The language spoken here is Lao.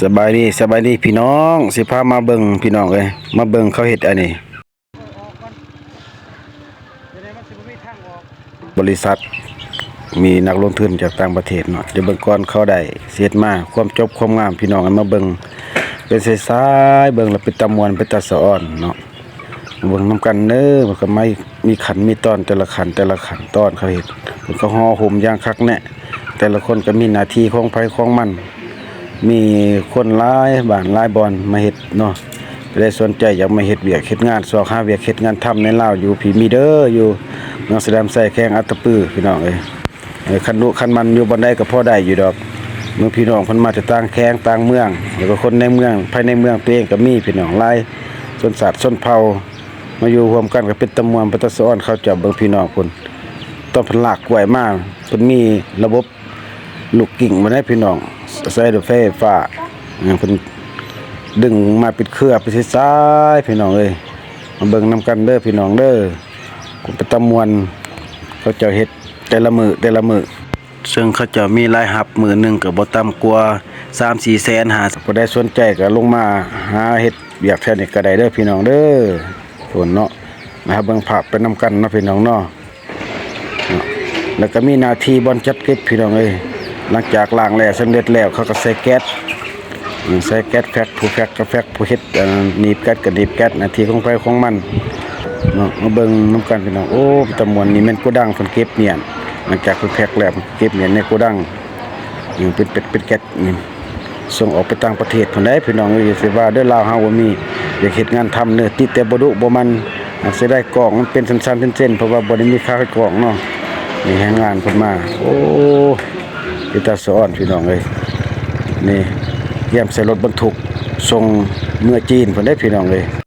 ສະບາຍດີ ສະບາຍດີພີ່ນ້ອງ ຊິພາມາເບິ່ງພີ່ນ້ອງເອີຍ ມາເບິ່ງເຂົາເຮັດອັນນີ້ ບໍລິສັດມີນັກລົງທຶນຈາກຕ່າງປະເທດເນາະ ດຽວເບິ່ງກ່ອນເຂົາໄດ້ເຮັດມາ ຄວາມຈົບຄວາມງາມພີ່ນ້ອງເອີຍ ມາເບິ່ງເປັນສາຍໆ ເບິ່ງແລ້ວເປັນຕາມ່ວນເປັນຕາສະອອນເນາະ ເບິ່ງນຳກັນເດີ ເພິ່ນກໍມາມີຂັ້ນມີຕອນ ແຕ່ລະຂັ້ນແຕ່ລະຂັ້ນຕອນເຂົາເຮັດ ເພິ່ນກໍຫໍ່ຫົ່ມຢ່າງຄັກແນ່ ແຕ່ລະຄົນກໍມີໜ້າທີ່ຂອງໃຜຂອງມັນ ມີຄົນຫຼາຍບ້ານຫຼາຍບ່ອນມາເຮັດເນາະ ຜູ້ໃດສົນໃຈຢາກມາເຮັດວຽກເຮັດງານ ຊອກຫາວຽກເຮັດງານທຳໃນລາວຢູ່ພີ້ມີເດີ ຢູ່ເມືອງສະດາມໄຊ ແຂວງອັດຕະປື ພີ່ນ້ອງເອີຍ. ເອີ ຄັນດຸຄັນມັນຢູ່ບ່ອນໃດກໍພໍໄດ້ຢູ່ດອກ ເມືອງພີ່ນ້ອງເພິ່ນມາແຕ່ຕ່າງແຂວງຕ່າງເມືອງ ແລ້ວກໍຄົນໃນເມືອງ ພາຍໃນເມືອງຕົວເອງກໍມີພີ່ນ້ອງ ຫຼາຍຊົນຊາດຊົນເຜົ່າ ມາຢູ່ຮ່ວມກັນກໍເປັນຕາມ່ວນເປັນຕາສະອອນ ເຂົາເຈົ້າເບິ່ງພີ່ນ້ອງພຸ້ນ ຕອນເພິ່ນລາກກ້ວຍມາ ເພິ່ນມີລະບົບລູກກິ້ງມາໃດພີ່ນ້ອງ ໃຊ້ໄຟຟ້າ ເພິ່ນດຶງມາເປັນເຄືອເປັນສາຍໆ ພີ່ນ້ອງເອີຍ ມາເບິ່ງນຳກັນເດີພີ່ນ້ອງເດີ ເປັນຕາມ່ວນ ເຂົາເຈົ້າເຮັດ ແຕ່ລະມື້ແຕ່ລະມື້ ເຊິ່ງເຂົາເຈົ້າມີລາຍຮັບມື້ໜຶ່ງກໍບໍ່ຕ່ຳກວ່າສາມສີ່ແສນ ຫາຜູ້ໃດສົນໃຈກໍລົງມາຫາເຮັດວຽກແຖວນີ້ກໍໄດ້ເດີພີ່ນ້ອງເດີ ພຸ້ນເນາະ ມາເບິ່ງພາບໄປນຳກັນເນາະພີ່ນ້ອງເນາະ ແລ້ວກໍມີໜ້າທີ່ບ່ອນຈັດເກັບພີ່ນ້ອງເອີຍ ຫຼັງຈາກລ້າງແລ້ວສຳເລັດແລ້ວ ເຂົາກໍໃສ່ແກັດ ອືມ ໃສ່ແກັດແພັກ ຜູ້ແພັກກໍແພັກ ຜູ້ເຮັດ ເອີ ໜີບແກັດກໍໜີບແກັດ ໜ້າທີ່ຂອງໃຜຂອງມັນເນາະ ມາເບິ່ງນຳກັນພີ່ນ້ອງ ໂອ້ ເປັນຕາມ່ວນ ນີ້ແມ່ນໂກດັງເພິ່ນເກັບມ້ຽນ ຫຼັງຈາກເພິ່ນແພັກແລ້ວ ເກັບມ້ຽນໃນໂກດັງ ອືມ ເປັນ ເປັນ ເປັນແກັດ ອືມ ສົ່ງອອກໄປຕ່າງປະເທດພຸ້ນໃດ໋ພີ່ນ້ອງເອີຍ ຢ່າຊິວ່າເດີ ລາວເຮົາບໍ່ມີວຽກເຮັດງານທຳເດີ ຕິແຕ່ບໍ່ດຸບໍ່ໝັ່ນ ຫາກເສຍດາຍກ້ອງມັນເປັນຊັ້ນໆເສັ້ນໆ ເພາະວ່າບໍ່ໄດ້ມີຂາກ້ອງເນາະ ນີ້ແຮງງານເພິ່ນມາ ໂອ້ ເປັນຕາສະອອນພີ່ນ້ອງເອີຍ ນີ້ ກຽມໃສ່ລົດບັນທຸກສົ່ງເມືອຈີນພຸ້ນເດ້ພີ່ນ້ອງເອີຍ